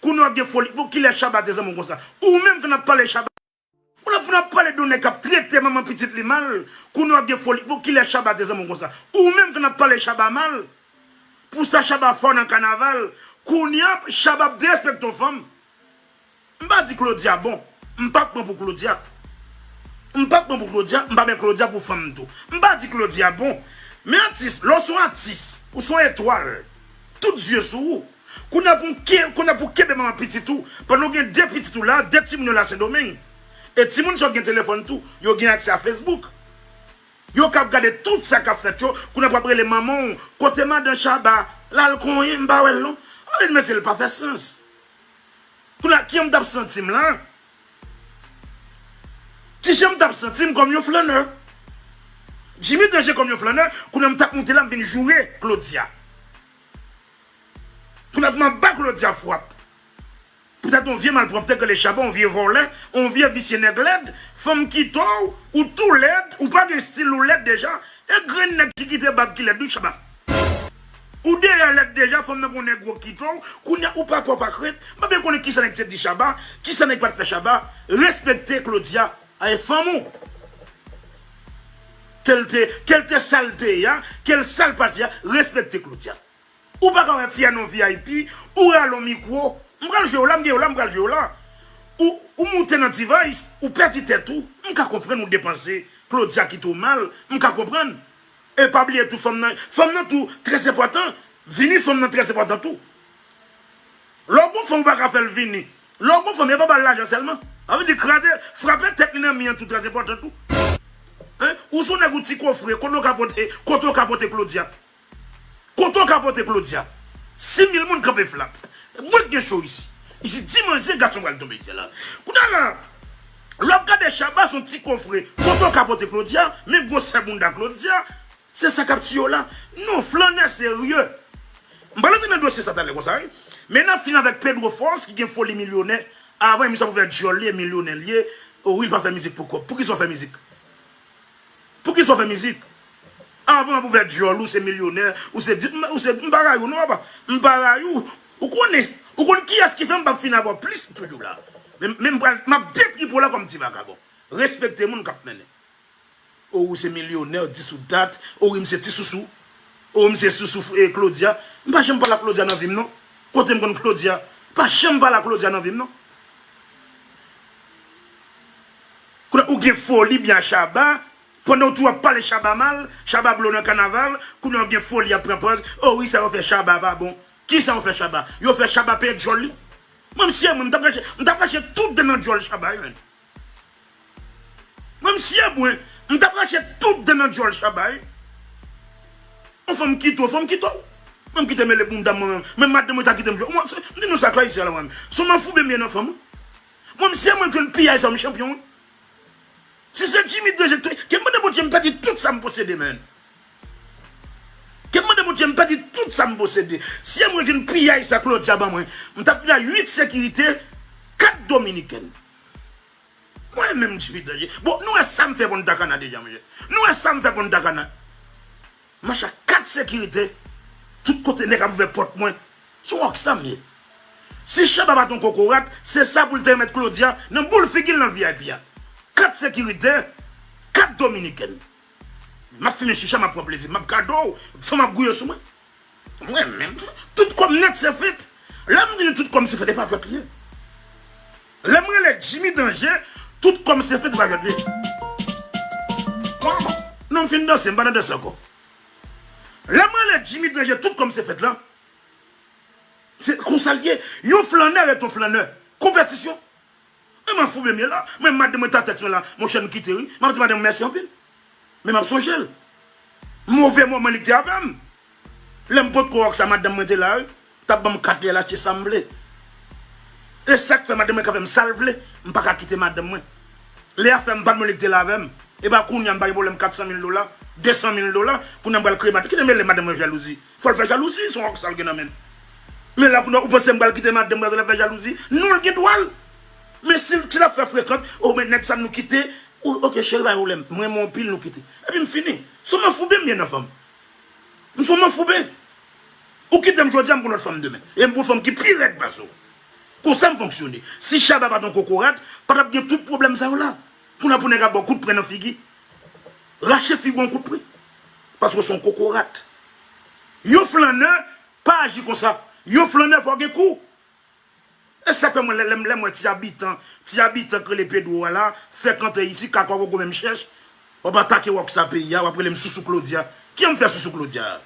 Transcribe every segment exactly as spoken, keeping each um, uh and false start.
Kounye a w ap gen foli. Bon, kilè Shabba te zanmi w konsa? Ou menm k ap pale Shabba. Ou la pou n ap pale de yon nèg k ap trete manman pitit li mal. Kounye a w ap gen foli. Bon, kilè Shabba te zanmi w konsa? Ou menm k ap pale Shabba mal. Pou sa Shabba fò nan kanaval. Kounye a Shabba ap derespekte yon fanm. M pa di Claudia bon. M pa pran pou Claudia. M pa pran pou Claudia, m pa pran Claudia pou fanm tou. M pa di Claudia bon. Men atis, lè w se yon atis, ou se yon etwal, tout zye sou ou. Kounye a pou ke-, kounye a pou kenbe manman pitit ou, pandan w gen de pitit ou la, de timoun yo la Sendomeng. E timoun sa yo gen telefòn tou, yo gen aksè a Facebook. Yo kab gade tout sa k ap fèt yo, kounye a pou ap rele manman w, kote madan Shabba, l al konyen, m pa wè l non. Anben mesye, l pa fè sans. Kounye a, kijan m t ap santi m la? Kijan m t ap santi m kòm yon flannè? Jimmy Danje kòm yon flannè, kounye a m t ap moute la, m vin joure Claudia. Kounye a m ap ba Claudia frap. Poutèt yon vye malpwòpte k rele Shabba, yon vye vòlè, yon vye visye nèg lèd, fanm kite w, ou tou lèd, ou pa gen estil, ou lèd deja, e grenn nèg ki kite bab ki lèd wi Shabba. Ou deyò lèd deja, fanm nan gon nèg gwo kite w, kounye a ou pa pwòp ak rent, m pa byen konnen kisa nèg te di Shabba, kisa nèg pa t fè Shabba, respekte Claudia, a e fanm ou. Ke l te, ke l te sa l te ye a, ke l sa l pa t ye a, respekte Claudia. Ou pa ka wè fi a nan V I P, ou rale yon mikwo. M pral jwe w la, m gen w la, m pral jwe w la. Ou, ou moute nan T-Vice, ou pèdi tèt ou. M ka konprann ou depanse, Claudia kite w mal, m ka konprann. E pa bliye tou fanm nan, fanm nan tou trè enpòtan. Vini fanm nan trè enpòtan tou. Lè w gon fanm ou pa ka fè l vini. Lè w gon fanm, e pa ba l lajan sèlman. Sa vle di kraze, frape tèt li nan mi an tou trè enpòtan tou. Hein? Ou se yon nèg ou ti kofre, kote w ka pote, kote w ka pote Claudia? Kote w ka pote Claudia? Sis mil moun kanpe flat. Mwen gen cho isi. Isi di manje gason pral tonbe isi la. Kounye a la, lè w ap gade Shabba se yon ti kofre. Kote w ka pote Claudia? Men gwosè bounda Claudia. Se sa k ap tiye w la. Non, flannè serye. M pral antre nan dosye sa talè konsa wi. Men n ap fin avèk Pedro Force ki gen foli milyonè. Avan misye ap ouvè djòl li e milyonè l ye. O wi, l pa fè mizik pou kòb. Poukisa w fè mizik? Poukisa w fè mizik? Avan w ap ouvè djòl, ou se milyonè, ou se di, m, ou se, m pa rayi w non papa. M pa rayi w. Ou konnen, ou konn kiyès ki fè m p ap fin avè w plis toujou la. Men, men m pral, m ap detripe w la kòm ti vagabon. Respekte moun k ap mennen. O ou se milyonè, dis ou dat, o wi m se ti sousou. O m se sousou e Claudia. M pa janm pale ak Claudia nan vi m non. Kote m konn Claudia? Pa janm pale ak Claudia nan vi m non. Kounye a ou gen foli byen a Shabba, pandan w tou ap pale Shabba mal, Shabba blo nan kanaval, kounye a ou gen foli ap pran pòz, o wi sa yo fè Shabba pa bon. Kisa yo fè Shabba? Yo fè Shabba peye djòl li. Mwen m sye mwen, m t ap rache, m t ap rache tout dan nan djòl Shabba wi menn. Mwen m sye mwen, m t ap rache tout dan nan djòl Shabba wi. Yon fanm kite w, fanm kite w. Mwen m kite mele bounda m mwen menm. Men madanm mwen ta kite m jwe. Mwen, se, m di nou sa klè isi a la mwen menm. Se yon manfoube m ye nan fanm wi. Mwen m sye mwen jwenn piyay sa m chanpyon wi. Si se Jimmy Danje, ke m mande Bondye m pèdi tout sa m posede menn. Ke m mande Bondye m pèdi tout sa m posede. Si m rejwenn piyay sa Claudia ban mwen, m t ap vin a uit sekirite, kat dominikèn. Mwen menm Jimmy Danje. Bon, nou wè sa m fè Punta Cana deja, monchè. Nou wè sa m fè Punta Cana. M mache ak kat sekirite. Tout kote nèg ap ouvè pòt mwen. Se yon rockstar m ye. Si Shabba pa t yon kokorat, se sa pou l te remèt Claudia nan boul figi l nan V I P a. Kat sekirite, kat dominikèn. M ap fimen chicha, m ap pran plezi, m ap gade w, fanm ap gouye sou mwen. Mwen menm, tout kòm nèt se fèt. Lè m di nou tout kòm se fèt, e pa jwèt li ye. Lè m rele Jimmy Danje, tout kòm se fèt, e pa jwèt li ye. Non, m fin danse, m pa nan danse ankò. Lè m rele Jimmy Danje, tout kòm se fèt la. Se konsa l ye. Yon flannè ret yon flannè. Konpetisyon. E manfoube m ye la. Mwen, madanm mwen ta tèks mwen la. Monchè, m kite wi. M ap di madanm mwen mèsi anpil. Men m ap sonje l. Move moman li te avè m. Lè m potko wè sa, madanm mwen te la wi. T ap ban m kat li, l achte sa m vle. E sa k fè madanm mwen ka fè m sa l vle. M pa ka kite madanm mwen. Lè afè m pa t bon li te la avè m. E pa kounye a m pa gen pwoblèm kat san mil dola, de san mil dola, kounye a m pral kreye madanm. Kite mele madanm mwen jalouzi. Fò l fè jalouzi, se yon rockstar l gen nan men l. Men la kounye a, ou panse m pral kite madanm mwen paske l ap fè jalouzi? Non, l gen dwa l. Men si l, si l ap fè frekant, o men nèg sa nou kite, o, oke cheri, pa gen pwoblèm. Mwen renmen w anpil, nou kite. Epi m fini. Se yon manfoube m ye nan fanm. M se yon manfoube. Ou kite m jodi a, m gon lòt fanm demen. E m gon fanm ki pi rèd pase w. Konsa m fonksyone. Si Shabba pa t yon kokorat, pa t ap gen tout pwoblèm sa yo la. Kounye a pou nèg ap ba w kout pwen nan figi. Rache figi w yon kout pwen. Paske w se yon kokorat. Yon flannè pa aji konsa. Yon flannè fò gen kou. E sa k fè mwen lè, lè, lè m wè ti abitan, ti abitan k rele Pedro a la, fèk antre isi, kakò koko menm chèch, w ap atake wòk sa peyi a, w ap rele m sousou Claudia. Kiyè m fè sousou Claudia a?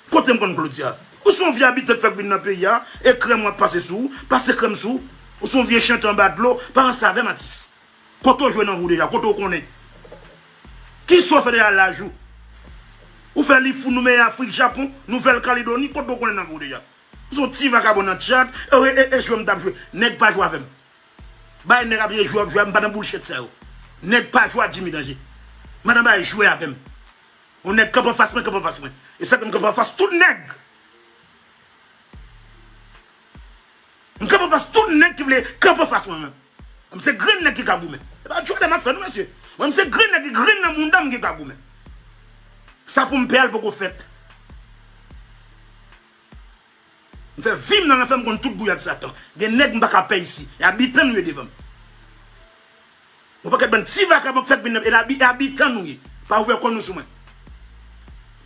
Kote m konn Claudia? Ou se yon vye abitan k fèk vin nan peyi a, e krèm w ap pase sou ou, pase krèm sou ou. Ou se yon vye chante anba dlo, pa ranse avè m atis. Kote w jwe nan vi w deja? Kote w konnen? Kisa w fè deja laj ou? Ou fè li fou nou meye Afrik, Japon, Nouvèl Kaledoni, kote w konnen nan vi w deja? Ou se yon ti vakabon nan tchat, e, e, e jwe m t ap jwe. Nèg pa jwe avè m. Bay nèg ap jwe, jwe, jwe, m pa nan bullshit sa yo. Nèg pa jwe ak Jimmy Danje. M pa nan bay jwe avè m. Yon nèg kanpe anfas mwen, kanpe anfas mwen. E sa k fè m kanpe anfas tout nèg. M kanpe anfas tout nèg ki vle kanpe anfas mwen, mwen. Mwen se grenn nèg ki ka goumen. E pa jwèt m ap fè non, mesye. Mwen se grenn nèg ki grenn nan mounda m ki ka goumen. Sa pou m pè a l poko fèt. M fè vi m nan lanfè, m konn tout gouyad Satan. Gen nèg m pa ka pè isi. E abitan nou ye devan m. Yon pakèt bann ti vakabon k fèk vin nan, e abi-, e abitan nou ye. Pa ouvè kò nou sou mwen.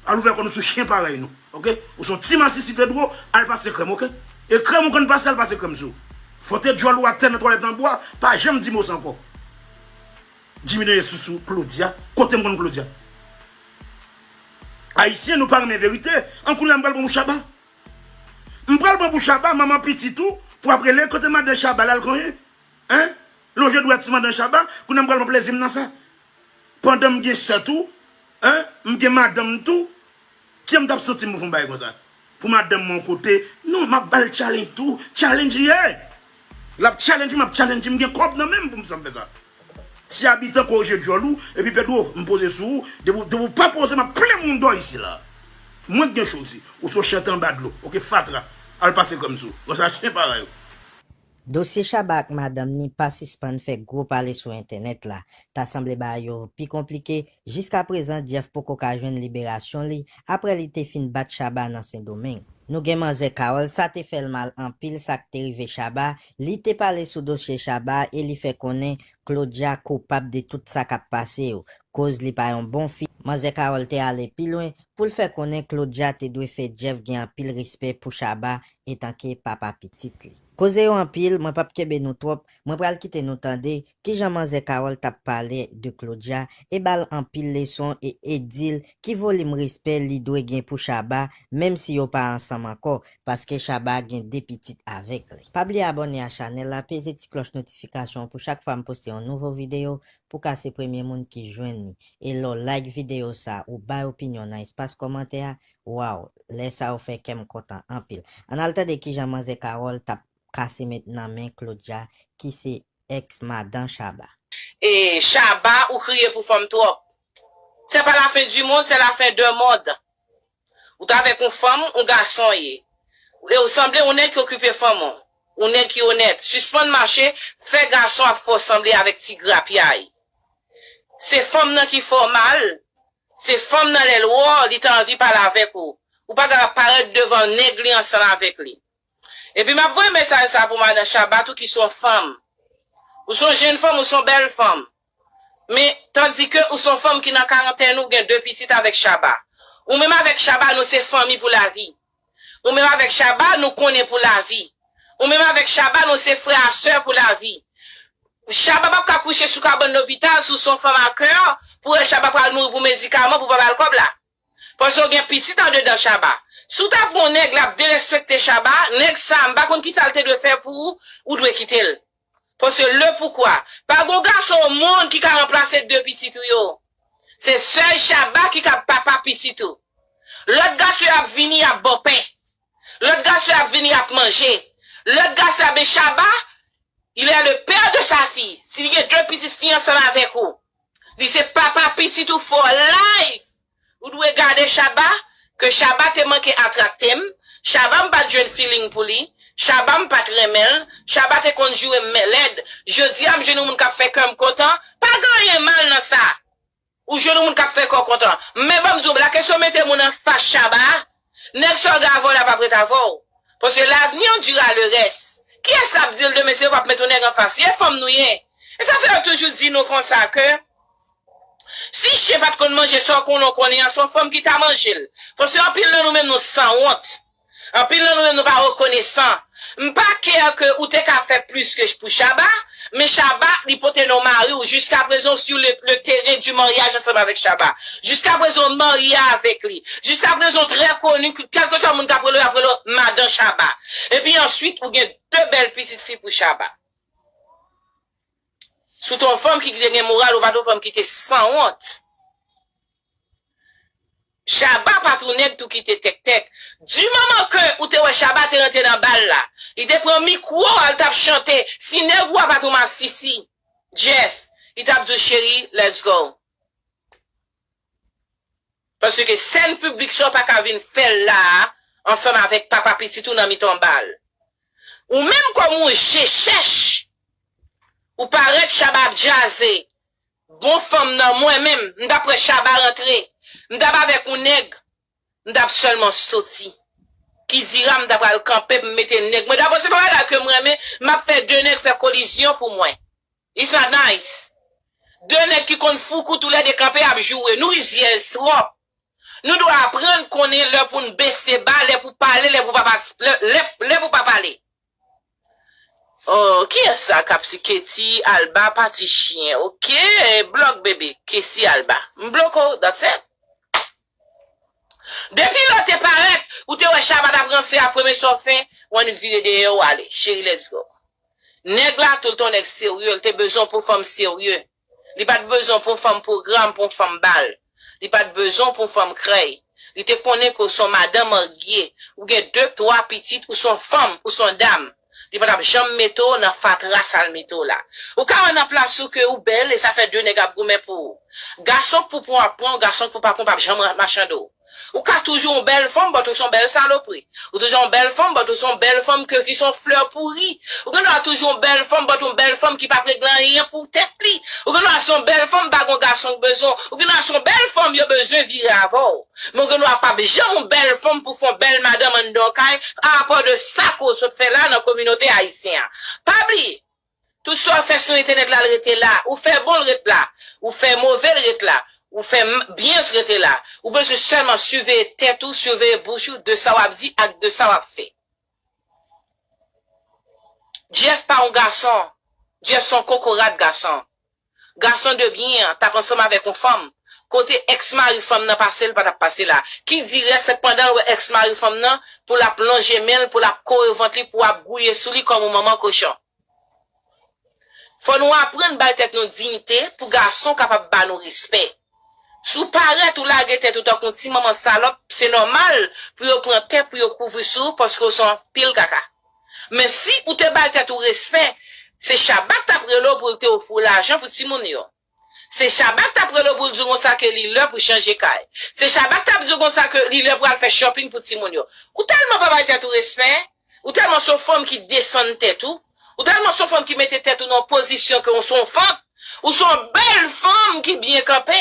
Al ouvè kò nou sou chen parèy nou. Oke? Ou se yon ti masisi Pedro, al pase krèm, oke? E krèm ou konn pase, al pase krèm sou ou. Fwote djòl ou atè nan twalèt an bwa, pa janm di mo sa ankò. Jimmy Danje sousou Claudia, kote m konn Claudia? Ayisyen, nou pa renmen verite. An kounye a m pral pran pou Shabba. M pral pran pou Shabba, manman pitit ou, pou ap rele kote madan Shabba la l konyen. Hein? Lonje dwèt sou madan Shabba, kounye a m pral pran plezi m nan sa. Pandan m gen sè tou, hein? M gen madanm tou. Kiyè m t ap santi m pou fè yon bagay konsa? Pou madanm mwen yon kote, non, m ap ba l challenge tou. Challenge li ye. L ap challenge m, ap challenge m, gen kòb nan men m pou m sa m fè sa. Ti abitan korije djòl ou, epi Pedro, m poze sou ou, depi w, depi w pa poze, m ap plen moun dò isi la. Mwen k gen cho isi, ou se yon chante anba dlo, oke, fatra, al pase krèm sou ou, konsa chen parèy ou. Dosye Shabba ak madanm ni pa sispann fè gwo pale sou entènèt la. Ta sanble bagay yo pi konplike, jiskaprezan Jeff poko ka jwenn liberasyon li, apre li te fin bat Shabba nan Sendomeng. Nou gen manzè Carole, sa te fè l mal anpil sa k te rive Shabba, li te pale sou dosye Shabba e li fè konnen Claudia koupab de tout sa k ap pase yo, koz li pa yon bon fi. Manzè Carole te ale pi lwen pou l fè konnen Claudia te dwe fè Jeff gen anpil respè pou Shabba etanke papa pitit li. Koze yo anpil, mwen p ap kenbe nou twòp, mwen pral kite nou tande kijan manzè Carole t ap pale de Claudia e ba l anpil leson e, e di l ki volim respè li dwe gen pou Shabba, menm si yo pa ansanm ankò, paske Shabba gen de pitit avèk li. Pa bliye abòne a chanèl la, peze ti klòch notifikasyon pou chak fwa m poste yon nouvo videyo, pou w ka se premye moun ki jwenn li. E lè w like videyo sa, ou bay opinyon nan espas kòmantè a, waw, lè sa yo fè kè m kontan anpil. Ann al tande kijan manzè Carole t ap kase met nan men Claudia, ki se ex madan Shabba. E Shabba, ou kriye pou fanm twòp. C'est pas la fin du monde, c'est la fin d'un monde. Ou t avèk yon fanm, yon gason ye. E ou sanble yon nèg ki okipe fanm ou. Yon nèg ki onèt. Sispann mache, fè gason ap fè w sanble avèk ti grapyay. Se fanm nan ki fè w mal. Se fanm nan lè l wè w, li ta anvi pale avèk ou. Ou pa ka ap parèt devan nèg li ansanm avèk li. Epi m ap voye mesaj sa pou madan Shabba tou ki se yon fanm. Ou se yon jenn fanm, ou se yon bèl fanm. Men, tandike ou se yon fanm ki nan karantèn, ou gen de pitit avèk Shabba. Ou menm avèk Shabba, nou se fanmi pou lavi. Ou menm avèk Shabba, nou konnen pou lavi. Ou menm avèk Shabba, nou se frè a sè pou lavi. Shabba p ap ka kouche sou kabann lopital si w se yon fanm a kè, pou wè Shabba pral mouri pou medikaman, pou pa ba l kòb la. Paske w gen pitit andedan Shabba. Si w ta pran yon nèg, l ap derespekte Shabba, nèg sa, m pa konn kisa l te dwe fè pou ou, ou dwe kite l. Paske le poukwa, pa gon gason o mond ki ka ranplase de pitit ou yo. Se sèl Shabba ki ka papa pitit ou. Lòt gason yo ap vini, y ap ba w pen. Lòt gason yo ap vini, y ap manje. Lòt gason ap, men Shabba, il est le père de sa fille. Si li gen de pitit fi ansanm avèk ou, li se papa pitit ou for life. Ou dwe gade Shabba, ke Shabba te manke atrakte m. Shabba m pa t jwenn feeling pou li. Shabba m pa t renmen l. Shabba te konn joure m men lèd. Jodi a m jwenn yon moun k ap fè kè m kontan. Pa gen anyen mal nan sa. Ou jwenn yon moun k ap fè kè w kontan. Men ban m di w, la kesyon mete moun anfas Shabba, nèg sa yo gen avè w la p ap ret avè w. Paske l'avenir dira le reste. Kiyès k ap di l demen se yo k ap mete yon nèg anfas li? E fanm nou ye. E sa fè yo toujou di nou konsa ke si chen pa t konn manje sa w konnen w konnen an, se yon fanm ki ta manje l. Paske anpil nan nou menm nou sanwont. Anpil nan nou menm nou pa rekonesan. M pa kè ke ou te ka fè plis ke pou Shabba, men Shabba, li pote non mari w. Jiska prezan, ou sur le, le terrain du mariage ansanm avèk Shabba. Jiska prezan, ou marye avèk li. Jiska prezan, ou trè koni, kèlkeswa moun k ap rele w, y ap rele w madan Shabba. Epi answit, ou gen de bèl pitit fi pou Shabba. Si w te yon fanm ki te gen moral, ou pa t yon fanm ki te sanwont. Shabba pa t yon nèg tou ki te tèktèk. Di moman ke ou te wè Shabba te rantre nan bal la, li te pran mikwo a, l t ap chante. Si nèg ou a pa t yon masisi, Jeff, li t ap di w, cheri, let's go. Paske sèn piblik sa w pa ka vin fè l la a, ansanm avèk papa pitit ou nan mitan bal. Ou menm kòm yon je chèch, ou parèt Shabba ap djaze. Bon fanm nan mwen menm, m t ap wè Shabba rantre. M t ap avèk yon nèg, m t ap sèlman soti. Ki dira m ta pral kanpe pou m mete nèg mwen dabò, se pa bagay ke m renmen, m ap fè de nèg fè kolizyon pou mwen. It's not nice. De nèg ki konn foukou toulède kanpe ap joure. Nou rizyèz twòp. Nou dwe aprann konnen lè pou n bese ba, lè pou pale, lè pou pa pa, lè, lè, lè pou pa pale. Oh, kiyès sa k ap si Katie Alba pati chyen? Ok, blòk bebe, Katie Alba. M bloke w, that's it. Depi lè w te parèt, ou te wè Shabba t ap ranse a premye sa w fè, w annik vire dèyè w ale. Cheri, let's go. Nèg la, tout yon nèg serye, l te bezwen pou fanm serye. Li pa t bezwen pou yon fanm pwogram, pou yon fanm bal. Li pa t bezwen pou yon fanm krèy. Li te konnen ke w se yon madanm marye, ou gen de, twa pitit, ou se yon fanm, ou se yon dam. Li pa t ap janm mete w nan fatra sa l mete w la. Ou ka wè nan plas ou ke ou bèl, e sa fè de nèg ap goumen pou ou. Gason k pou pran w ap pran w, gason k pou pa pran w p ap janm machande w. Ou ka toujou yon bèl fanm, but ou se yon bèl salopri. Ou toujou yon bèl fanm, but ou se yon bèl fanm ke, ki se yon flè pouri. Ou gen dwa toujou yon bèl fanm, but yon bèl fanm ki p ap regle anyen pou tèt li. Ou gen dwa se yon bèl fanm, pa gen yon gason k bezwen w. Ou gen dwa se yon bèl fanm, yo bezwen vire avè w. Men ou gen dwa p ap janm yon bèl fanm pou fè yon bèl madanm anndan yon kay, apa de sa ke w sot fè la nan kominote ayisyen an. Pa bliye, tout sa w fè sou entènèt la, l rete la. Ou fè bon, l ret la. Ou fè move, l ret la. Ou fè m-, byen, l rete la. Ou bezwen sèlman siveye tèt ou, siveye bouch ou de sa w ap di ak de sa w ap fè. Jeff pa yon gason. Jeff se yon kokorat gason. Gason de byen an t ap ansanm avèk yon fanm. Kote èks mari fanm nan pase, l pa t ap pase la. Ki dirè, se pandan l wè èks mari fanm nan, pou l ap lonje men l, pou l ap kore vant li, pou ap gouye sou li kòm yon manman kochon. Fò nou aprann bay tèt nou diyite pou gason kapab ba nou respè. Si w parèt ou lage tèt ou tankou yon ti manman salòp, se nòmal pou yo pran tè pou yo kouvri sou ou paske w se yon pil kaka. Men si ou te bay tèt ou respè, se Shabba k t ap rele w pou l te ofri w lajan pou timoun yo. Se Shabba k t ap rele w pou l di w konsa ke li lè pou chanje kay. Se Shabba k t ap di w konsa ke li lè pou al fè shopping pou timoun yo. Ou tèlman pa bay tèt ou respè, ou tèlman se yon fanm ki desann tèt ou, ou tèlman se yon fanm ki mete tèt ou nan yon pozisyon ke w se yon fanm, ou se yon bèl fanm ki byen kanpe.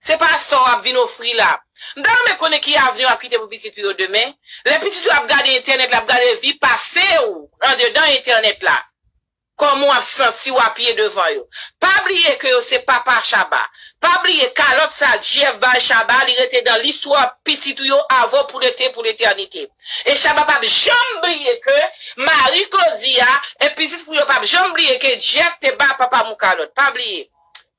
Se pa sa w ap vin ofri la. M ta renmen konnen ki avni w ap kite pou pitit ou yo demen. Lè pitit ou ap gade entènèt la, ap gade vi pase w andedan entènèt la. Kòman w ap santi w apiye devan yo? Pa bliye ke yo se papa Shabba. Pa bliye kalòt sa Jeff bay Shabba, li rete dan listwa pitit ou yo avè w pou lete, pou letènite. E Shabba p ap janm bliye ke mari Claudia e pitit fi yo p ap janm bliye ke Jeff te ba papa m yon kalòt. Pa bliye.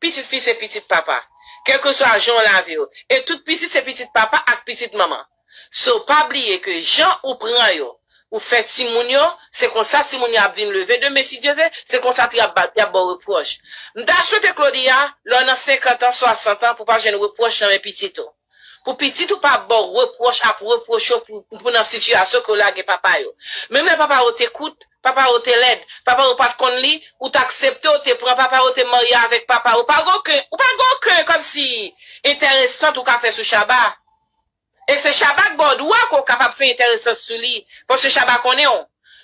Pitit fi se pitit papa. Kèlkeswa jan w lave yo. E tout pitit se pitit papa ak pitit manman. So, pa bliye ke jan ou pran yo, ou fè timoun yo, se konsa timoun yo ap vin leve demen, si Dye vle, se konsa tou y ap ba, y ap ba w repwòch. M ta swete Claudia, lè w nan senkant an, swasant an, pou w pa jwenn repwòch nan men pitit ou. Pou pitit ou pa ba w repwòch, ap repwoche w pou, pou nan sitiyasyon ke w lage papa yo. Menm lè papa yo te kout, papa yo te lèd, papa yo pa t konn li, ou t aksepte, ou te pran papa yo, te marye avèk papa yo. Ou pa gen okenn, ou pa gen okenn kòmsi enteresan ou ka fè sou Shabba. E se Shabba k ba w dwa ke w kapab fè enteresan sou li, paske Shabba konnen w.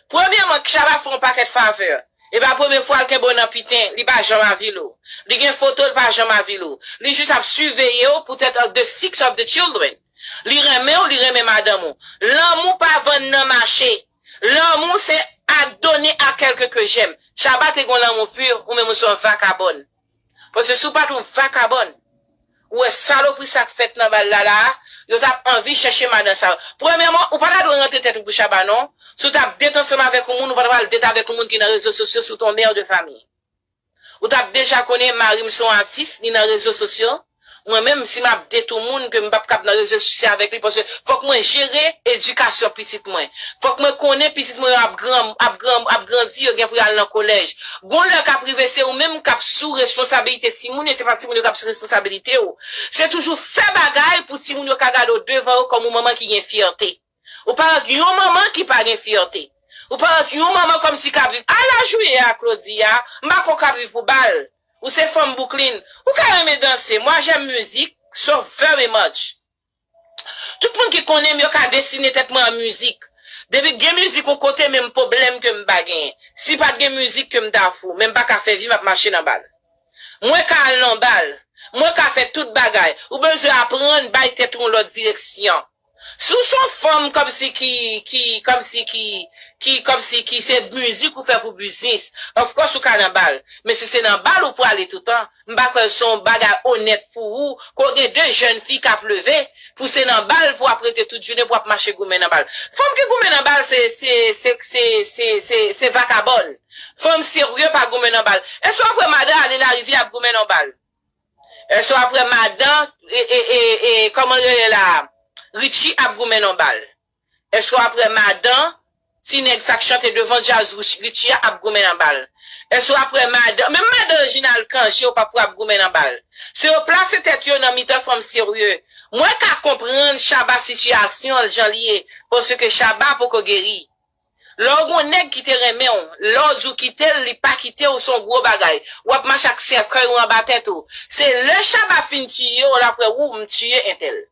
Premyèman, Shabba fè w yon pakèt favè. E pa premye fwa l kenbe w nan piten, li pa janm avili w. Li gen foto, li pa janm avili w. Li jis ap siveye w poutèt the six of the children. Li renmen w, li renmen madanm ou. Lanmou pa vann nan mache. Lanmou se à donner à quelqu'un que j'aime. Shabba te gon lanmou pur, ou menm ou se yon vakabòn. Paske si w pa t yon vakabòn, ou wè salopri sa k fèt nan bal la la a, yo t ap anvi chèche madan sa yo. Premyèman, ou pa ta dwe rantre tèt ou pou Shabba non. Si w t ap date ansanm avèk yon moun, ou pa ta pral date avèk yon moun ki nan rezo sosyo si w t yon mè de famiy. Ou t ap deja konnen mari m se yon atis, li nan rezo sosyo. Mwen menm, si m ap date yon moun ke m p ap kab nan rezo sosyo avèk li, paske fòk mwen jere edikasyon pitit mwen. Fòk mwen konnen pitit mwen yo ap gran, ap gran, ap grandi, yo gen pou y al nan kolèj. Gon lè k ap rive, se ou menm k ap sou responsabilite timoun yo, se pa timoun yo k ap sou responsabilite w. Se toujou fè bagay pou timoun yo ka gade w devan yo kòm yon manman ki gen fyète. Ou parèt yon manman ki pa gen fyète. Ou parèt yon manman kòmsi k ap viv. Ala jouye a, Claudia, m pa kwè w k ap viv pou bal. Ou se fanm Bouklin. Ou ka renmen danse. Moi, j'aime musique so very much. Tout moun ki konnen m yo ka desine tèt mwen an mizik. Depi gen mizik yon kote, menm pwoblèm ke m pa genyen. Si pa t gen mizik ke m ta fou, men m pa ka fè vi m ap mache nan bal. Mwen ka al nan bal. Mwen ka fè tout bagay. Ou bezwen aprann bay tèt ou yon lòt direksyon. Si w se yon fanm kòmsi ki, ki, kòmsi ki, ki, kòmsi ki se mizik ou fè pou biznis, of course ou ka nan bal. Men si se nan bal ou prale toutan, m pa kwè se yon bagay onèt pou ou, ke w gen de jèn fi k ap leve, pou se nan bal pou w ap rete tout jounen, pou w ap mache goumen nan bal. Fanm ki goumen nan bal, se, se, se, se, se, se, se vakabòn. Fanm serye pa goumen nan bal. Èske w ap wè madan ale larivyè ap goumen nan bal? Èske w ap wè madan, e, e, e, e, kòman l rele la? Richie ap goumen nan bal. Èske w ap wè madan, ti nèg sa k chante devan djaz Rich-, Richie a ap goumen nan bal? Èske w ap wè madan, menm madan Reginald Cangé, w p ap wè ap goumen nan bal. Se yo plase tèt yo nan mitan fanm serye. Mwen ka konprann Shabba sitiyasyon l jan l ye, paske Shabba poko geri. Lè w gon nèg ki te renmen w, lè w di w kite l, li pa kite w, se yon gwo bagay. W ap mache ak sèkèy ou anba tèt ou. Se lè Shabba fin tiye w, l ap wè, ou, m tiye entèl.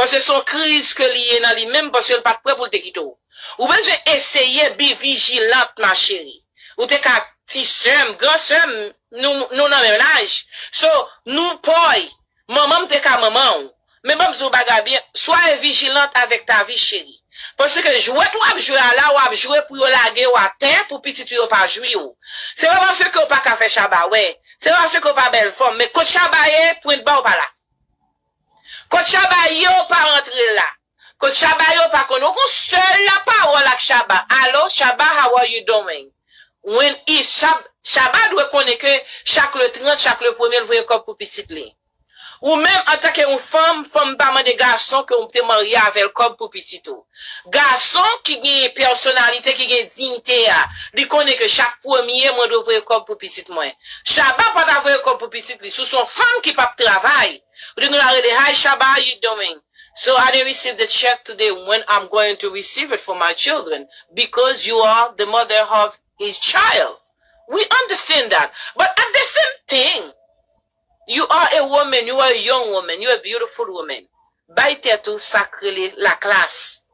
Paske se yon kriz ke li ye nan li menm, paske l pa t prè pou l te kite w. Ou bezwen eseye be vigilant, ma chérie. Ou te ka ti sè m, gran sè m, nou, nou nan menm laj. So, nou pòy. Manman m te ka manman w. Men ban m di w bagay byen, soyez vigilante avec ta vie, chérie. Paske jwèt w ap jwe a la, w ap jwe pou yo lage w atè, pou pitit ou yo pa jwi w. Se pa paske w pa ka fè Shabba wè. Se pa paske w pa bèl fanm, men kot Shabba ye, pwent ba w pa la. Kot Shabba ye, w pa rantre la. Kot Shabba ye, w pa konn. Ou gon sèl la pawòl ak Shabba. Alo, Shabba, how are you doing? When is Shab-, Shabba dwe konnen ke chak le trant, chak le premye, l voye kòb pou pitit li. Ou menm, antanke yon fanm, fanm pa mande gason ke w te marye avè l kòb pou pitit ou. Gason ki gen pèsonalite, ki gen diyite a, li konnen ke chak premye, mwen dwe voye kòb pou pitit mwen. Shabba pa ta voye kòb pou pitit li. Si w se yon fanm ki p ap travay, ou te gen dwa rele, "Hi, Shabba, how you doing? So I didn't receive the check today when I'm going to receive it for my children because you are the mother of his child." We understand that. But at the same thing, you are a woman, you are a young woman, you are a beautiful woman. Bay tèt ou sa k rele laklas.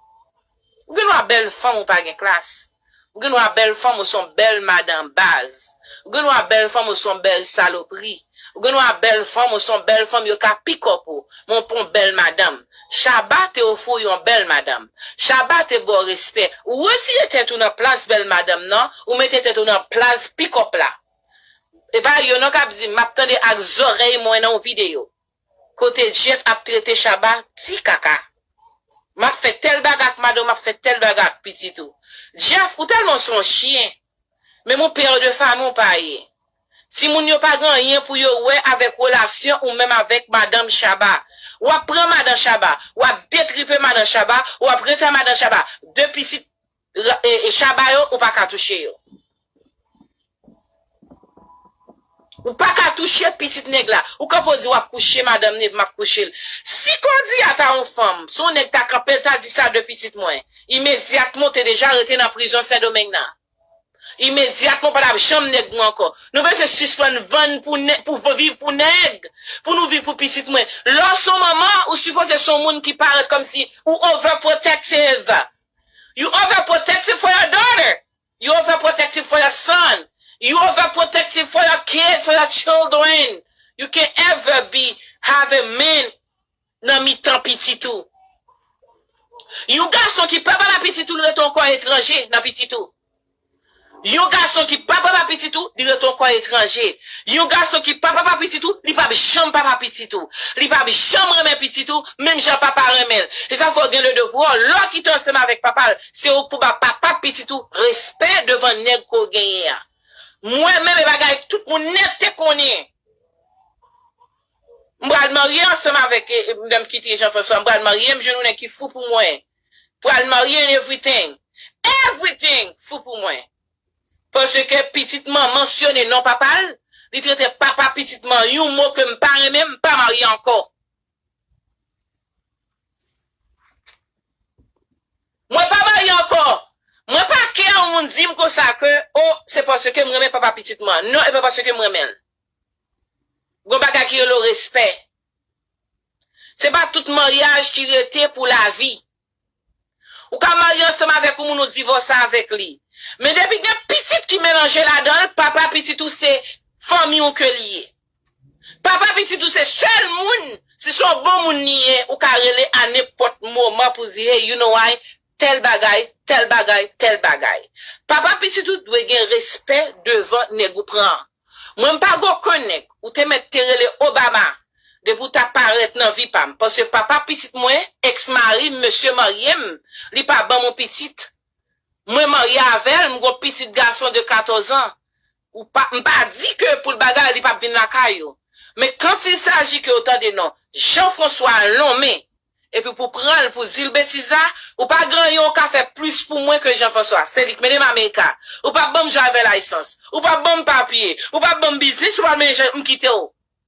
Ou gen dwa bèl fanm ou pa gen klas. Ou gen dwa bèl fanm ou se yon bèl madan baz. Ou gen dwa bèl fanm ou se yon bèl salopri. Ou gen dwa bèl fanm ou se yon bèl fanm yo ka pikòp ou. Men w pa yon bèl madanm. Shabba te ofri w yon bèl madanm. Shabba te ba w respè. Ou retire tèt ou nan plas bèl madanm nan, ou mete tèt ou nan plas pikòp la. E pa yo non k ap di, m ap tande ak zòrèy mwen nan yon videyo. Kote Jeff ap trete Shabba ti kaka. M ap fè tèl bagay ak madanm, m ap fè tèl bagay ak pitit ou. Jeff, ou tèlman se yon chyen. Men mon père de famille ou pa ye. Timoun yo pa gen anyen pou yo wè avèk relasyon ou menm avèk madanm Shabba. W ap pran madan Shabba, w ap detripe madan Shabba, w ap rete a madan Shabba. De pitit ra-, e, e, Shabba yo, ou pa ka touche yo. Ou pa ka touche pitit nèg la. Ou kanpe w di w ap kouche madanm ni, m ap kouche l. Si Claudia ta yon fanm, si yon nèg ta kanpe l ta di sa de pitit mwen, imedyatman w te deja rete nan prizon Sendomeng nan. Imedyatman w pa t ap janm nèg mwen ankò. Nou bezwen sispann vann pou nè-, pou v-, viv pou nèg, pou nou viv pou pitit mwen. Lè w se yon manman, ou sipoze se yon moun ki parèt kòmsi ou overprotective. You overprotective for your daughter. You overprotective for your son. You overprotective for your kids, for your children. You can't ever be have a man nan mitan pitit ou. Yon gason ki pa papa pitit ou, l rete yon kò etranje nan pitit ou. Yon gason ki pa papa pitit ou, li rete yon kò etranje. Yon gason ki pa papa pitit ou, li p ap janm papa pitit ou. Li p ap janm renmen pitit ou, menm jan papa renmen l. Se sa fè w gen le devwa, lè w kite ansanm avèk papa l, se ou k pou ba papa pitit ou respè devan nèg ke w genyen an. Mwen menm, e bagay tout moun nèt te konnen. M pral marye ansanm avèk, e, e, lè m kite Jean François, m pral marye, m jwenn yon nèg ki fou pou mwen. Pral marye and everything. Everything fou pou mwen. Paske pitit manman mansyone non papa l, li trete papa pitit mwen yon mo ke m pa renmen, m pa marye ankò. Mwen pa marye ankò. Mwen pa kè yon moun di m konsa ke, o, se paske m renmen papa pitit mwen. Non, e pa paske m renmen l. Gon bagay ki rele respè. Se pa tout maryaj ki rete pou lavi. Ou ka marye ansanm avèk yon moun, ou divòse avèk li. Men depi gen pitit ki melanje ladan l, papa pitit ou se fanmi w ke li ye. Papa pitit ou se sèl moun, si se yon bon moun li ye, ou ka rele a nenpòt moman pou di, hey, you know why? Tèl bagay, tèl bagay, tèl bagay. Papa pitit ou dwe gen respè devan nèg ou pran an. Mwen m pa gen okenn nèg, ou te mèt te rele Obama, depi w ta parèt nan vi pa m. Paske papa pitit mwen, èks mari m, mesye marye m, li pa ban m yon pitit. Mwen marye avè l, m gen yon pitit gason de katòz an. Ou pa, m pa di ke pou l bagay, li p ap vin lakay ou. Men quand il s'agit ke w tande non Jean François Lomé, epi pou pran l pou di l betiz la, ou pa gen anyen w ka fè plis pou mwen ke Jean François. Se li k mennen m Amerika. Ou p ap ban m driver license. Ou p ap ban m papye. Ou p ap ban m biznis, ou p ap mennen m kite w.